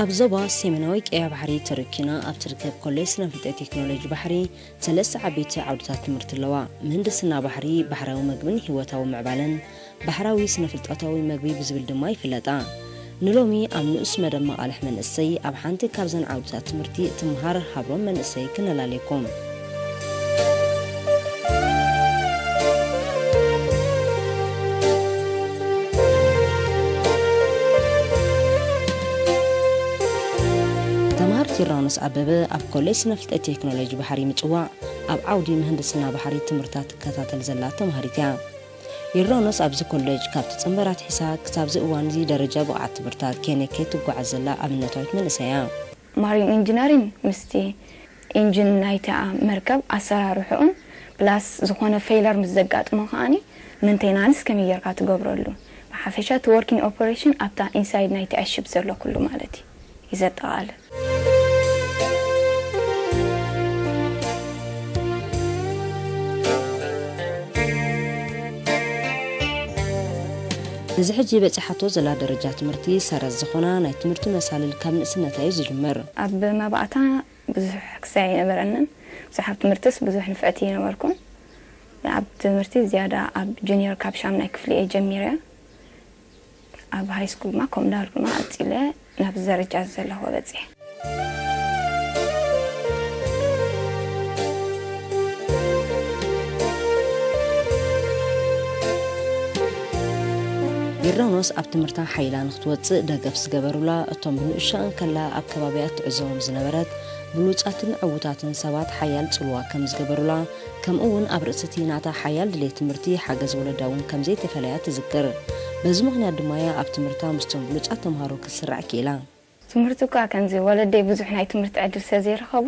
ኣብ ዞባ ሰሜናዊ ቀይሕ ባሕሪ ተረኪና ኣብ ትርከብ ኮሌጅ ስነ ፍልጠት ቴክኖሎጂ ባሕሪ ሰለስተ ዓበይቲ ዓውድታት ትምህርቲ ኣለዋ። ምህንድስና ባሕሪ፣ ባሕራዊ መግብን ህይወታዊ ምዕባለን፣ ባሕራዊ ስነ ፍልጠታዊ መግቢ ብዝብል ድማ ይፍለጣ። ንሎሚ ኣብ ንኡስ መደብ መቓልሕ መንእሰይ ኣብ ሓንቲ ካብዘን ዓውድታት ትምህርቲ እትምሃር ሃብሮም መንእሰይ ክነላልየኩም። ተምሃር ቲራኖስ ኣበበ ኣብ ኮሌጅ ስነ ፍልጠት ቴክኖሎጂ ባሕሪ ምጽዋዕ ኣብ ዓውዲ ምህንድስና ባሕሪ ትምህርታ ትከታተል ዘላ ተምሃሪት እያ። ዮርዳኖስ ኣብዚ ኮሌጅ ካብ ትጽንበር ኣትሒዛ ክሳብዚ እዋን እዚ ደረጃ ብቕዓት ትምህርታ ኬንያ ከይትጓዓዝ ዘላ ኣብነታዊት መንእሰይ እያ። ማሪን ኢንጂነሪን ምስቲ ኢንጂን ናይታ መርከብ ኣሰራርሕኡን ፕላስ ዝኾነ ፌለር ምስ ዘጋጥሞ ከዓኒ መንቴናንስ ከመይ ጌርካ ትገብረሉ፣ ብሓፈሻ እቲ ወርኪንግ ኦፐሬሽን ኣብታ ኢንሳይድ ናይቲ ዕሽብ ዘሎ ኩሉ ማለት እዩ እዩ ዘጠቓልል። እዚ ሕጂ በጺሓቶ ዘላ ደረጃ ትምህርቲ ሰረት ዝኾና ናይ ትምህርቲ መሳልል ካብ ንእስነታ እዩ ዝጅምር። ኣብ መባእታ ብዙሕ ክሳይ ኣይነበረንን። ብዙሕ ኣብ ትምህርትስ ብዙሕ ንፍዕቲ ኣይነበርኩን። ኣብ ትምህርቲ ዝያዳ ኣብ ጁኒየር ካብ ሻምናይ ክፍሊ እየ ጀሚረ። ኣብ ሃይ ስኩል ድማ ከምኡ እንዳበልኩ ድማ ቀጺለ ናብዚ ደረጃ እዚ ዘለኹ በጺሐ። ዮርዳኖስ ኣብ ትምህርታ ሓይላ ንክትወጽእ ደገፍ ዝገበሩላ፣ እቶም ብንእሽቶ እንከላ ኣብ ከባቢኣ ትዕዘቦም ዝነበረት ብሉጻትን ዕዉታትን ሰባት ሓያል ጽልዋ ከም ዝገበሩላ፣ ከምኡ እውን ኣብ ርእሲ እቲ ናታ ሓያል ድሌት ትምህርቲ ሓገዝ ወለዳ እውን ከም ዘይተፈለያ ትዝክር። በዚ ምኽንያት ድማ እያ ኣብ ትምህርታ ምስቶም ብሉጻት ተምሃሮ ክትስራዕ ክኢላ። ትምህርቲ እኳ ከምዚ ወለደይ ብዙሕ ናይ ትምህርቲ ዕድል ስለ ዘይረኸቡ፣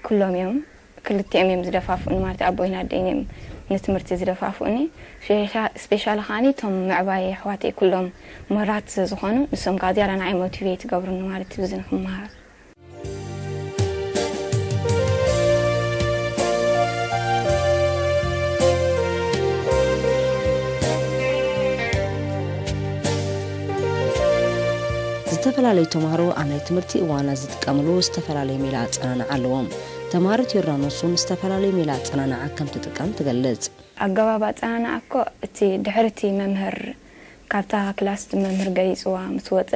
ኩሎም እዮም፣ ክልቲኦም እዮም ዝደፋፍኡኒ ማለት እዩ። ኣቦይን ኣደይን እዮም ንትምህርቲ ዝደፋፍኡኒ። ስፔሻ-፣ ስፔሻሊ ከዓኒ እቶም ምዕባይ ኣሕዋተይ ኩሎም መራት ስለ ዝኾኑ፣ ንሶም ከዓ ዝያዳ ንዓይ ሞቲቬት ይገብሩኒ ማለት እዩ፣ ብዚ ንክመሃር። ዝተፈላለዩ ተምሃሮ ኣብ ናይ ትምህርቲ እዋና ዝጥቀምሉ ዝተፈላለዩ ሜላ ኣጸናንዓ ኣለዎም። ተምሃሪት ዮርዳኖስ እውን ዝተፈላለዩ ሜላ ኣጸናንዓ ከም ትጥቀም ትገልጽ። ኣገባብ ኣጸናንዓ እኮ እቲ ድሕሪ እቲ መምህር ካብታ ክላስ እቲ መምህር ገሊጽዋ ምስ ወጸ፣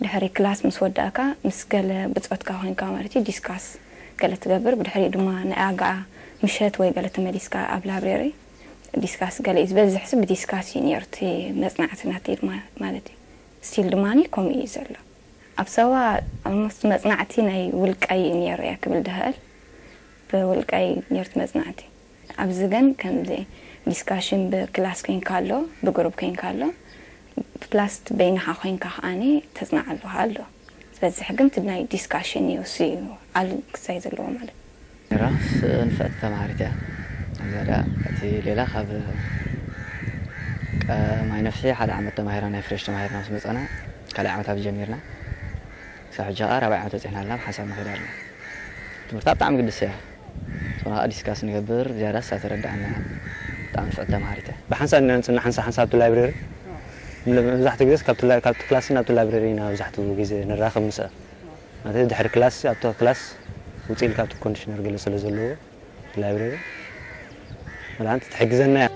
ድሕሪ ክላስ ምስ ወዳእካ ምስ ገለ ብጾትካ ኮይንካ ማለት እዩ ዲስካስ ገለ ትገብር። ብድሕሪኡ ድማ ናይ ኣጋኣ ምሸት ወይ ገለ ተመሊስካ ኣብ ላይብረሪ ዲስካስ ገለ እዩ ዝበዝሕ፣ ሲ ብዲስካስ እዩ ነይሩ እቲ መጽናዕቲ ናተይ ድማ ማለት እዩ። ስቲል ድማኒ ከምኡ እዩ ዘሎ። ኣብ ሳዋ ኣልሞስት መጽናዕቲ ናይ ውልቀይ እዩ ነይሩ እያ ክብል ድኽእል። ብውልቀይ ነይሩ እቲ መጽናዕቲ። ኣብዚ ግን ከምዚ ዲስካሽን ብክላስ ኮይንካ ኣሎ፣ ብግሩፕ ኮይንካ ኣሎ፣ ፕላስ በይንኻ ኮይንካ ከዓኒ ተጽናዕ ኣለኻ ኣሎ። ዝበዝሕ ግን እቲ ናይ ዲስካሽን እዩ፣ እሱ እዩ ዓል ክሳይ ዘለዎ ማለት። ራስ ንፍዕቲ ተማሃሪት እያ። ኣብ ዝያዳ እቲ ሌላ ካብ ቀ-፣ ማይ ነፍሒ ሓደ ዓመት ተማሂራ፣ ናይ ፍሬሽ ተማሂርና ምስ መጸና፣ ካልኣይ ዓመት ኣብ ጀሚርና። ክሳብ ሕጂ ኸዓ ራብዓይ ዓመት በጺሕና ኣለና፣ ብሓንሳብ ንኸይድ ኣለና። ትምህርታ ብጣዕሚ ግድስ እያ። ዝኾነ ኸዓ ዲስካስ ንገብር፣ ዝያዳ እሳ ተረድኣና። ብጣዕሚ ንፍዕቲ ተማሃሪት እያ። ብሓንሳብ ኢና ንጽናሕ፣ ሓንሳብ ሓንሳብ ኣብቲ ላይብረሪ። መብዛሕትኡ ግዜ ካብቲ ላ-፣ ካብቲ ክላስ ናብቲ ላይብረሪ ኢና መብዛሕትኡ ግዜ ንራኸብ ምስኣ። ማለት ድሕሪ ክላስ፣ ኣብቲ ክላስ ውጽእ ኢልካ ኣብቲ ኮንዲሽነር ገለ ስለ ዘለዎ፣ ላይብረሪ መድሃኒት ትሕግዘና እያ።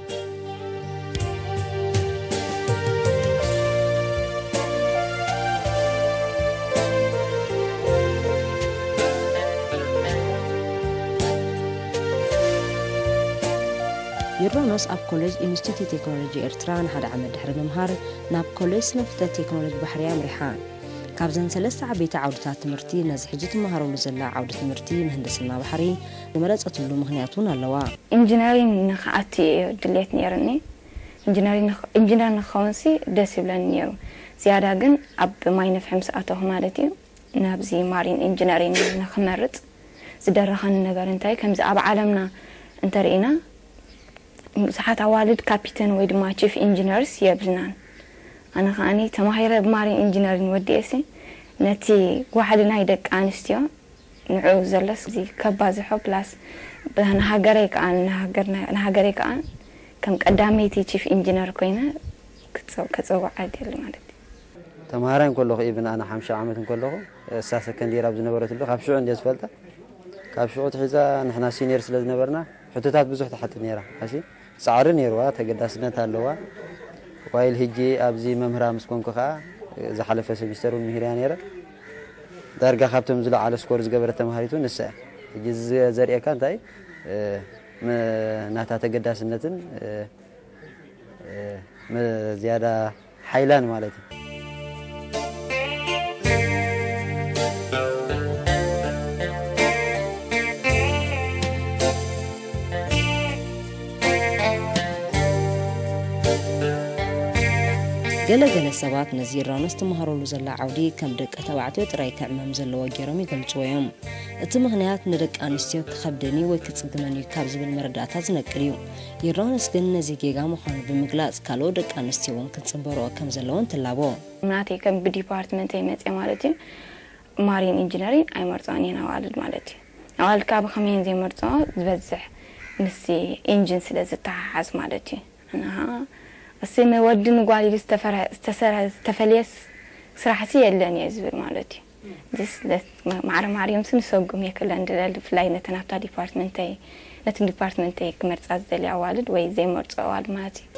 ዮርዳኖስ ኣብ ኮሌጅ ኢንስቲትዩት ቴክኖሎጂ ኤርትራ ንሓደ ዓመት ድሕሪ ምምሃር፣ ናብ ኮሌጅ ስነ ፍልጠት ቴክኖሎጂ ባሕሪ ኣምሪሓ። ካብዘን ሰለስተ ዓበይቲ ዓውድታት ትምህርቲ፣ ነዚ ሕጂ ትመሃረሉ ዘላ ዓውዲ ትምህርቲ ምህንድስና ባሕሪ ዝመረጸትሉ ምኽንያት እውን ኣለዋ። ኢንጂነሪንግ ንኽኣቱ እዩ ድሌት ነይሩኒ። ኢንጂነሪንግ ንኽ-፣ ኢንጂነር ንኽኸውንሲ ደስ ይብለኒ ነይሩ። ዝያዳ ግን ኣብ ማይ ነፍሒ ምስ ኣተኹ ማለት እዩ፣ ናብዚ ማሪን ኢንጂነሪንግ ንኽመርጽ ዝደረኸኒ ነገር እንታይ፣ ከምዚ ኣብ ዓለምና እንተርኢና ብዙሓት ኣዋልድ ካፒተን ወይ ድማ ቺፍ ኢንጂነርስ የብልናን። ኣነ ከዓኒ ተማሂረ ብማሪን ኢንጂነሪንግ ወዲኤሲ ነቲ ዋሕዲ ናይ ደቂ ኣንስትዮ ንዕኡ ዘሎስ እዚ ከባዝሖ ፕላስ ብ-፣ ንሃገረይ ከኣ፣ ንሃገርና-፣ ንሃገረይ ከኣ ከም ቀዳመይቲ ቺፍ ኢንጂነር ኮይነ ክጸው-፣ ከጸውዓ ይደሊ ማለት እዩ። ተምሃራይ እንከለኹ፣ ኢቭን ኣነ ሓምሻ ዓመት እንከለኹ፣ እሳ ሰከንድ ይር ኣብ ዝነበረትሉ፣ ካብ ሽዑ እንድየ ዝፈልጣ። ካብ ሽዑ ትሒዛ ንሕና ሲኒየር ስለ ዝነበርና፣ ሕቶታት ብዙሕ ትሓትት ነይራ። ኣሲ ጻዕሪ ነይርዋ፣ ተገዳስነት ኣለዋ። ዋይል ሕጂ ኣብዚ መምህራ ምስ ኮንኩ ከኣ፣ ዝሓለፈ ሴሚስተር እውን ምሂርያ ነይረ። ዳርጋ ካብቶም ዝለዓለ ስኮር ዝገበረት ተምሃሪት እውን ንሳ እያ። ሕጂ እዚ ዘርእየካ እንታይ፣ እ፣ መ-፣ ናታ ተገዳስነትን፣ እ፣ እ፣ መ-፣ ዝያዳ ሓይላን ማለት እዩ። ገለ ገለ ሰባት ነዚ ዮርዳኖስ ትመሃረሉ ዘላ ዓውዲ ከም ደቂ ተባዕትዮ ጥራይ ክዕመም ዘለዎ ገይሮም ይገልጽዎ እዮም። እቲ ምኽንያት ንደቂ ኣንስትዮ ክኸብደን እዩ ወይ ክጽግመን እዩ ካብ ዝብል መረዳእታ ዝነቅል እዩ። ዮርዳኖስ ግን ነዚ ጌጋ ምዃኑ ብምግላጽ ካልኦት ደቂ ኣንስትዮ እውን ክንጽበርኦ ከም ዘለወን ትላቦ። ናተይ ከም ብዲፓርትመንተይ መጽየ ማለት እዩ። ማሪን ኢንጂነሪን ኣይመርጽኦን እየን ኣዋልድ ማለት እዩ። ኣዋልድ ካብ ከመይን ዘይመርጽኦ ዝበዝሕ ምስ ኢንጂን ስለ ዝተሓሓዝ ማለት እዩ። እና እሲ ንወዲ ንጓል ኢሉ ዝተፈረ-፣ ዝተሰረ-፣ ዝተፈልየስ ስራሕሲ የለን እየ ዝብል ማለት እዩ። ዚስ ለስ-፣ ማዕረ ማርዮምሲ ንሰጉም እየ ክብለን ዝደሊ፣ ብፍላይ ነተን ኣብታ ዲፓርትመንተይ፣ ነትን ዲፓርትመንተይ ክመርጻ ዝደልያ ኣዋልድ ወይ ዘይመርጾ ኣዋልድ ማለት እዩ።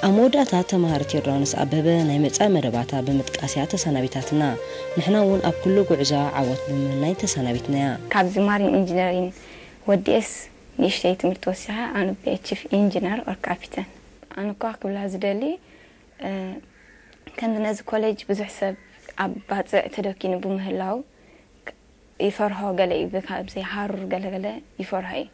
ኣብ መወዳእታ ተምሃሪት ዮርዳኖስ ኣበበ ናይ መጻኢ መደባታ ብምጥቃስ እያ ተሰናቢታትና። ንሕና እውን ኣብ ኩሉ ጉዕዞኣ ዓወት ብምምናይ ተሰናቢትናያ። ካብዚ ማሪን ኢንጂነሪን ወዲኤስ ንእሽተይ ትምህርቲ ወሲኻ ኣንብበ ቺፍ ኢንጂነር ኦር ካፒተን። ኣነ እኳ ክብላ ዝደሊ፣ እ፣ ከምዚ ነዚ ኮሌጅ ብዙሕ ሰብ ኣብ ባጽዕ ተደኪኑ ብምህላው ይፈርሆ ገለ እዩ፣ ብካብዚ ሃሩር ገለ ገለ ይፈርሆ እዩ።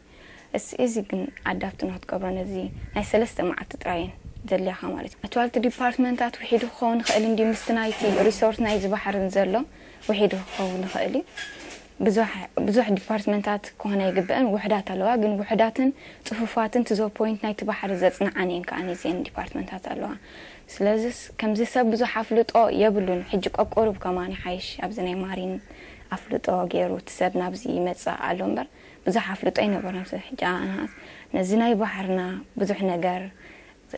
እስ-፣ እዚ ግን ኣዳፕት ንክትገብሮ ነዚ ናይ ሰለስተ መዓልቲ ጥራይ እየን ዘድልያኻ ማለት እዩ። ኣትዋልቲ ዲፓርትመንታት ውሒዱ ክኸውን ይኽእል እንዲ ምስቲ ናይቲ ሪሶርት ናይዚ ባሕርን ዘሎ ውሒዱ ክኸውን ይኽእል እዩ። ብዙሕ፣ ብዙሕ ዲፓርትመንታት ክኾነ ኣይግብእን፣ ውሕዳት ኣለዋ፣ ግን ውሕዳትን ጽፉፋትን to the point ናይቲ ባሕሪ ዘጽንዓን እየን ከኣ እዚአን ዲፓርትመንታት ኣለዋ። ስለዚስ ከምዚ ሰብ ብዙሕ ኣፍልጦ የብሉን። ሕጂ ቀቁሩብ ከማን ይሓይሽ ኣብዚ ናይ ማሪን ኣፍልጦ ገይሩ እቲ ሰብ ናብዚ ይመጽእ ኣሎ እምበር ብዙሕ ኣፍልጦ ኣይነበሮን። ሕጂ ኣና ነዚ ናይ ባሕርና ብዙሕ ነገር፣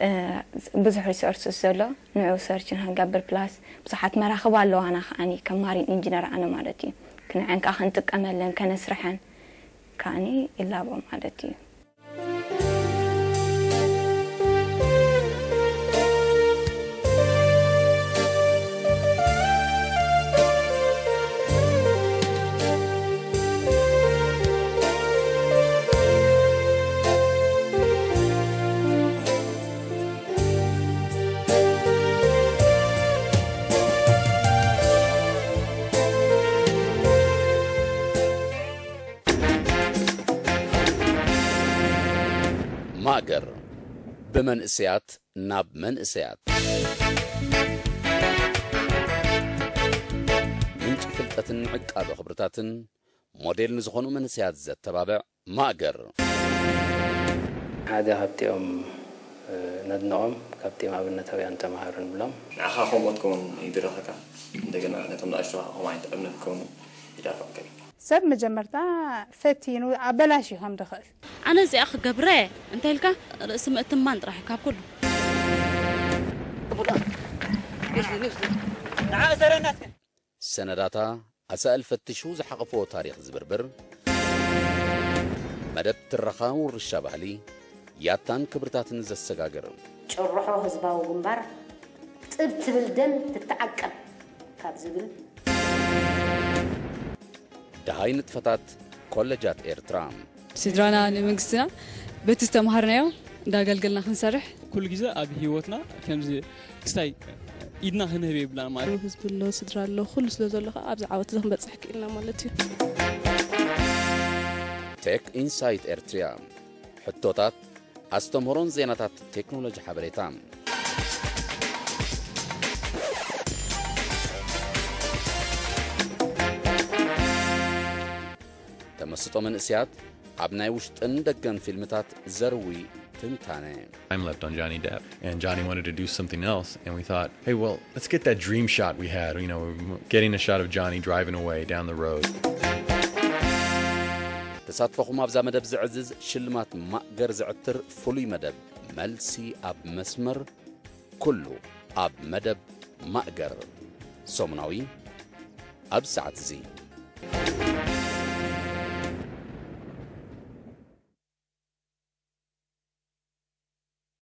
እ፣ ብዙሕ ሪሶርስስ ዘሎ ንዑ ሰርች ንክንገብር ፕላስ ብዙሓት መራኽብ ኣለዋና ከኣኒ ከም ማሪን ኢንጂነር ኣነ ማለት እዩ። ክንዐን ከኣ ክንጥቀመለን ከነስርሐን ከኣኒ ይላቦ ማለት እዩ። ማእገር፣ ብመንእሰያት ናብ መንእሰያት። ምንጪ ፍልጠትን ዕቃበ ክብርታትን ሞዴል ንዝኾኑ መንእሰያት ዘተባብዕ ማእገር። ሓደ ካብቲኦም፣ እ፣ ነድንቖም፣ ካብቲኦም ኣብነታውያን ተምሃሮ ንብሎም። ንዓኻ ከምኡ ትከውን ይድረኸካ። እንደገና ነቶም ንኣሽቱ ከምኡ ዓይነት እምነት ክከውኑ ይዳርፈካ እዩ። ሰብ መጀመርታ ፈቲኑ ኣበላሽዩ ከም ዝኽእል። ኣነ እዚኣ ክገብረ እንተ ኢልካ ርእሲ ምእትማን ጥራሕ እዩ ካብ ኩሉ። ሰነዳታ ኣሳእል ፈቲሹ ዝሓቐፍዎ ታሪኽ ዝብርብር፣ መደብ ትረኻ ውርሻ ባህሊ፣ ያታን ክብርታትን ዘሰጋግር። ጭርሖ ህዝባዊ ግንባር ጥብ ትብል ደም ትተዓቀብ ካብ ዝብል። ደሃይ ንጥፈታት ኮለጃት ኤርትራ። ስድራና ንመንግስትና በቲ ዝተምሃርናዮ እንዳገልገልና ክንሰርሕ። ኩሉ ግዜ ኣብ ህይወትና ከምዚ ክስታይ ኢድና ክንህብ የብልና ማለት። ህዝቢ ኣሎ፣ ስድራ ኣሎ፣ ኩሉ ስለ ዘሎ ከኣ ኣብዚ ዓወት እዚ ክንበጽሕ ክኢልና ማለት እዩ። ቴክ ኢንሳይት ኤርትርያ፣ ሕቶታት፣ ኣስተምህሮን ዜናታት ቴክኖሎጂ ሓበሬታ። ተመስጦ መንእስያት ኣብ ናይ ውሽጥን ደገን ፊልምታት ዘርዊ ትንታነ። Time left on Johnny Depp, and Johnny wanted to do something else, and we thought, hey, well, let's get that dream shot we had. You know, getting a shot of Johnny driving away down the road. ተሳትፎኹም ኣብዛ መደብ ዝዕዝዝ ሽልማት ማእገር ዝዕትር ፍሉይ መደብ መልሲ ኣብ መስመር ኩሉ ኣብ መደብ ማእገር ሰሙናዊ ኣብ ሰዓት እዚ